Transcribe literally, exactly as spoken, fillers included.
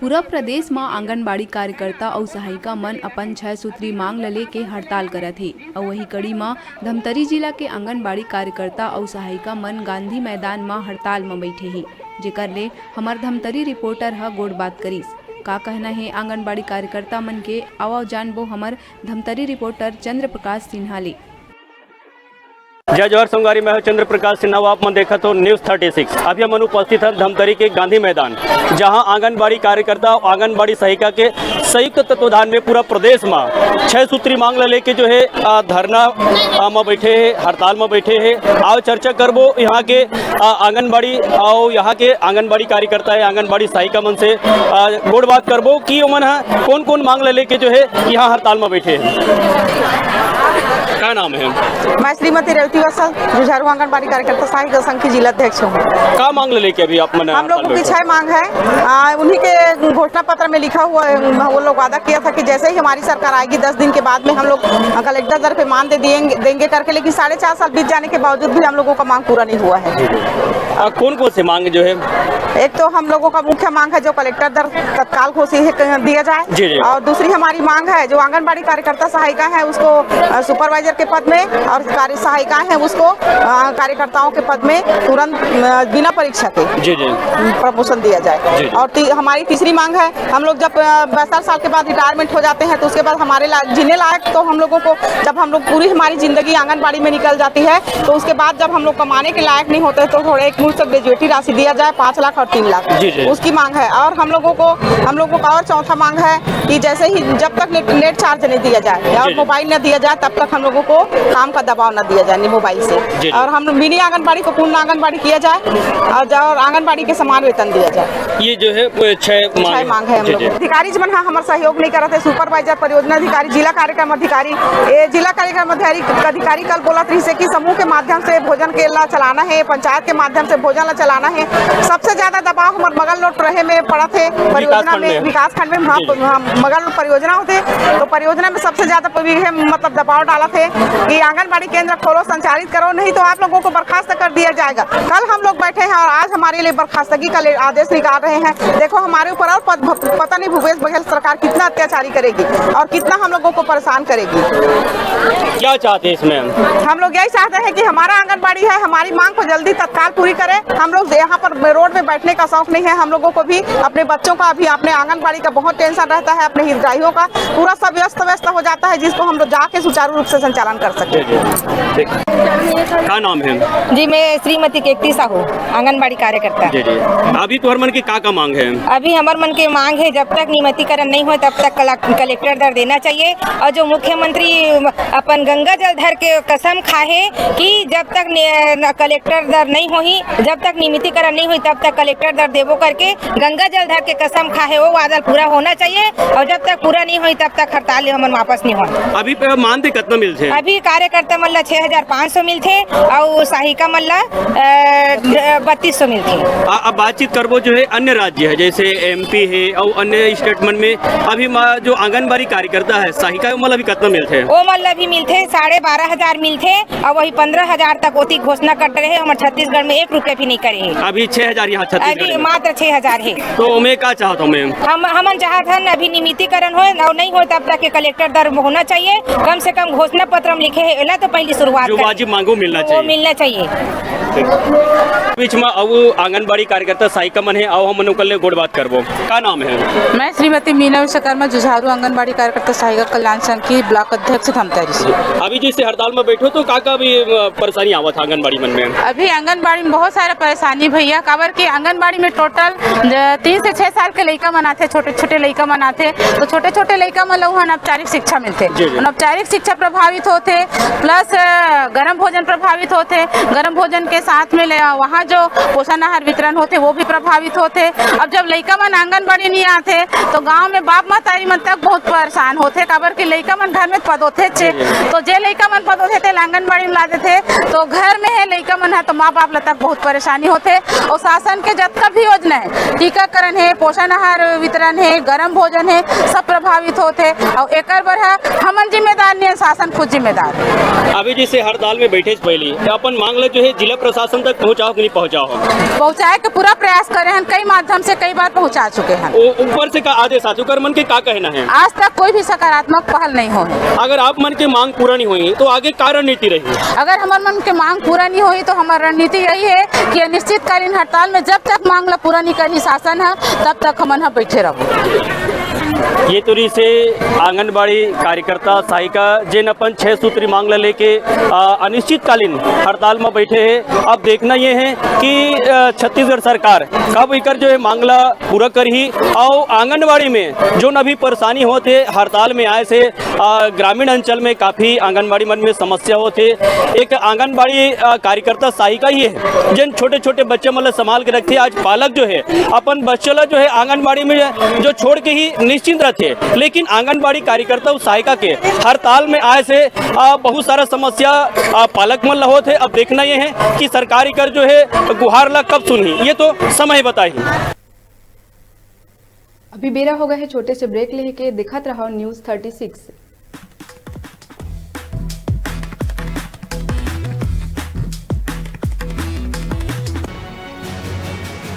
पूरा प्रदेश म आंगनबाड़ी कार्यकर्ता अउ सहायिका मन अपन छह सूत्री मांग ल लेके हड़ताल करत हे। अउ वही कड़ी म धमतरी जिला के आंगनबाड़ी कार्यकर्ता अउ सहायिका मन गांधी मैदान म हड़ताल म बैठे हे, जेकर ले हमर धमतरी रिपोर्टर ह गोठबात करिस। का कहना हे आंगनबाड़ी कार्यकर्ता मन के, आवव जानबो हमर धमतरी रिपोर्टर चंद्र प्रकाश सिन्हा ले। जय जोहार संगवारी, मैं हूं चंद्र प्रकाश सिन्हा, आप मन देखत हो News thirty six। अभी हमन उपस्थित हन धमतरी के गांधी मैदान, जहां आंगनबाड़ी कार्यकर्ता और आंगनबाड़ी सहायिका के संयुक्त तत्वाधान में पूरा प्रदेश में छह सूत्री मांग ला लेके जो है, आ, धरना, आ, में बैठे हैं, हड़ताल में बैठे हैं। आओ चर्चा करबो यहाँ के, आ, आंगनबाड़ी, आओ यहाँ के आंगनबाड़ी कार्यकर्ता है, आंगनबाड़ी सहायिका मन से, आ, गोठ बात करबो कि ओमन ह कौन कौन मांग ला लेके जो है यहाँ हड़ताल में बैठे हैं। का नाम है? मैं श्रीमती रेवती वत्सल, जुझारू आंगनबाड़ी कार्यकर्ता सहायिका संघ की जिला अध्यक्ष हूँ। का मांग ले लेके अभी आप मन हम लोगों की छह मांग है। आ, उन्हीं के घोषणा पत्र में लिखा हुआ है, वो लोग वादा किया था कि जैसे ही हमारी सरकार आएगी, दस दिन के बाद में हम लोग कलेक्टर दर पे मांग दे दिएंगे, देंगे करके, लेकिन साढ़े चार साल बीत जाने के बावजूद भी हम लोगों का मांग पूरा नहीं हुआ है। आ, कौन कौन से मांग जो है? एक तो हम लोगों का मुख्य मांग है जो कलेक्टर दर तत्काल घोषित है, दिया जाए। जी, जी। और दूसरी हमारी मांग है जो आंगनबाड़ी कार्यकर्ता सहायिका है उसको, अ, सुपरवाइजर के पद में, और कार्य सहायिका है उसको, अ, कार्यकर्ताओं के पद में तुरंत, अ, बिना परीक्षा के जी, जी। प्रमोशन दिया जाए। जी, जी। और ती-, हमारी तीसरी मांग है, हम लोग जब, अ, पैंसठ साल के बाद रिटायरमेंट हो जाते हैं तो उसके बाद हमारे ला-, जीने लायक तो हम लोगों को, जब हम लोग पूरी हमारी जिंदगी आंगनबाड़ी में निकल जाती है तो उसके बाद जब हम लोग कमाने के लायक नहीं होते तो थोड़ा एक मुश्त ग्रेजुएटी राशि दिया जाए, पाँच लाख और तीन लाख। जी, जी। उसकी मांग है। और हम लोगों को, हम लोगों का और चौथा मांग है कि जैसे ही जब तक नेट, नेट चार्ज नहीं दिया जाए और जी, जी। मोबाइल न दिया जाए तब तक हम लोगों को काम का दबाव न दिया जाए मोबाइल से। जी, जी। और हम लोग मिनी आंगनबाड़ी को पूर्ण आंगनबाड़ी किया जाए और, और आंगनबाड़ी के समान वेतन दिया जाए। ये जो है, वो छह मांग छह है। मांग है हम जी, लोग। जी। अधिकारी जी मन ह हमर सहयोग नहीं करत है। सुपरवाइजर, परियोजना अधिकारी, जिला कार्यक्रम अधिकारी, ए, जिला कार्यक्रम अधिकारी, अधिकारी कल बोलत रहिसे कि समूह के माध्यम से भोजन के ला चलाना है, पंचायत के माध्यम से भोजन ला चलाना है। सबसे ज्यादा दबाव हमर मगल लोट रहे में पड़त है, परियोजना में, विकास खंड में। हाँ, जी, जी। हाँ, मगल लोट परियोजना होते तो परियोजना में सबसे ज्यादा परि-, है, मतलब दबाव डालत है कि आंगनबाड़ी केंद्र खोलो, संचालित करो, नहीं तो आप लोगों को बर्खास्त कर दिया जाएगा। कल हम लोग बैठे हैं और आज हमारे लिए बर्खास्तगी का ले-, आदेश निकाल रहे हैं। देखो हमारे ऊपर और पत-, पता नहीं भूपेश बघेल सरकार कितना अत्याचारी करेगी और कितना हम लोगों को परेशान करेगी। क्या चाहते हैं इसमें? हम लोग यही चाहते हैं कि हमारा आंगनबाड़ी है, हमारी मांग को जल्दी तत्काल पूरी करें। हम लोग यहाँ पर रोड में बैठने का शौक नहीं है। हम लोगों को भी, अपने बच्चों का भी, अपने आंगनबाड़ी का बहुत टेंशन रहता है, अपने हितग्राहियों का। पूरा सब व्यस्त व्यस्त हो जाता है, जिसको हम लोग जाके सुचारू रूप से संचालन कर सकें। जी, जी। ठीक। का नाम है? जी, मैं श्रीमती केकती साहू, आंगनबाड़ी कार्यकर्ता। जी, जी। अभी तोहर मन के का का मांग है? अभी हमर मन के मांग है, जब तक नियमितीकरण नहीं होय, तब तक कला-, कलेक्टर दर देना चाहिए। और जो मुख्यमंत्री अपन गंगा जल धर के कसम खाहे कि जब तक ने-, न-, कलेक्टर दर नहीं होही, जब तक नियमितीकरण नहीं होही, तब तक कलेक्टर दर देबो करके गंगा जल धर के कसम खाहे, वो वादा पूरा होना चाहिए। और जब तक पूरा नहीं होही, तब तक हड़ताल हमन वापस नहीं होही। अभी पे मानदेय कितना मिलथे? अभी कार्यकर्ता मन ला छह हजार पाँच सौ मिलथे और सहायिका मन ला, अ, बत्तीस सौ मिलथे। आ, अब बातचीत करबो जो है अन्य राज्य है, जैसे एमपी है और अन्य स्टेट मन में अभी मा-, जो आंगनबाड़ी कार्यकर्ता है, सहायिका, ओमन ला भी कितना मिलथे? ओमन ला भी मिलथे, साढ़े बारह हजार मिलथे। अब वही पन्द्रह हजार तक ओती घोषणा करत रहे, हमर छत्तीसगढ़ में एक रुपया भी नहीं करे हे। अभी छह हजार यहाँ छत्तीसगढ़ अभी में? मात्र छह हजार हे। तो ओमे का चाहत हो मैम? हम, हमन चाहत हन अभी नियमितीकरण होय, और नहीं होय तब तक के कलेक्टर दर होना चाहिए। कम से कम घोषणा पत्र में लिखे हे, एला तो पहली शुरुआत जो करें। वाजिब मांगो मिलना वो चाहिए। मिलना चाहिए। बीच में अब आंगनबाड़ी कार्यकर्ता सहायिका मन हे, आओ हमन ओकर ले गोठ बात करबो। का नाम है? मैं श्रीमती मीना विश्वकर्मा, जुझारू आंगनबाड़ी कार्यकर्ता सहायिका कल्याण संघ की ब्लॉक अध्यक्ष धमतरी से। अभी जैसे हड़ताल में बैठो तो का का अभी, अ, परेशानी आवत है आंगनबाड़ी मन में? अभी आंगनबाड़ी में बहुत सारा परेशानी भैया, काबर कि आंगनबाड़ी में टोटल ज-, तीन से छह साल के लइका मन आथे, छोटे छोटे लइका मन आथे, तो छोटे छोटे लइका मन ला उहाँ अनौपचारिक शिक्षा मिलथे। जी, जी। अनौपचारिक शिक्षा प्रभावित होथे, प्लस, अ, गरम भोजन प्रभावित होथे। गरम भोजन के साथ में ले, वहाँ जो पोषण आहार वितरण होथे, वो भी प्रभावित होथे। अब जब लइका मन आंगनबाड़ी नहीं आथे, तो गांव में बाप महतारी मन तक बहुत परेशान होथे, काबर कि लइका मन घर में पदोथे चे। जी, जी। तो जे लइका मन पदोथे, तेला आंगनबाड़ी में ला देथे, तो घर में है लइका मन है, तो माँ बाप ला तक बहुत परेशानी होथे। और शासन के जतका भी योजना है, टीकाकरण है, पोषण आहार वितरण है, गरम भोजन है, सब प्रभावित होथे। और एकर बर है हमन जिम्मेदार नहीं है, शासन खुद जिम्मेदार है। अभी जैसे हड़ताल में बैठे से पहले अपन मांग ला जो है जिला प्रशासन शासन तक पहुँचाओ कि नहीं पहुँचाओ? पहुँचाए के पूरा प्रयास करे हन, कई माध्यम से कई बार पहुँचा चुके हन। उ-, ऊपर से का आदेश आथे, ओकर मन के का कहना है? आज तक कोई भी सकारात्मक पहल नहीं होए। अगर आप मन के मांग पूरा नहीं होई तो आगे का रणनीति रही? अगर हमर मन के मांग पूरा नहीं होई तो हमर रणनीति यही है कि अनिश्चितकालीन हड़ताल में जब तक मांग ला पूरा नहीं करही शासन ह, तब तक हमन ह बैठे रहबो। ये तो रहिसे आंगनबाड़ी कार्यकर्ता सहायिका, जेन अपन छह सूत्री मांग ला लेके, अ, अनिश्चितकालीन हड़ताल में बैठे हैं। अब देखना ये है कि, अ, छत्तीसगढ़ सरकार कब एकर जो है मांग ला पूरा करही, अउ आंगनबाड़ी में जोन अभी परेशानी होत हे हड़ताल में आए से, अ, ग्रामीण अंचल में काफी आंगनबाड़ी मन में समस्या होत हे। एक आंगनबाड़ी, अ, कार्यकर्ता सहायिका ही है, जेन छोटे-छोटे बच्चे मन ला संभाल के रखथे। आज पालक जो है अपन बच्चे ला जो है आंगनबाड़ी में जो छोड़ के ही निश्चिंत रथे, लेकिन आंगनबाड़ी कार्यकर्ता अउ सहायिका के हड़ताल में आए से, अ, बहुत सारा समस्या, अ, पालक मन ला होत हे। अब देखना ये है कि सरकार एकर जो है गुहार ला कब सुनही, ये तो समय बताही। अभी बेरा हो गए है छोटे से ब्रेक लेके, देखत रहो न्यूज़ थर्टी सिक्स।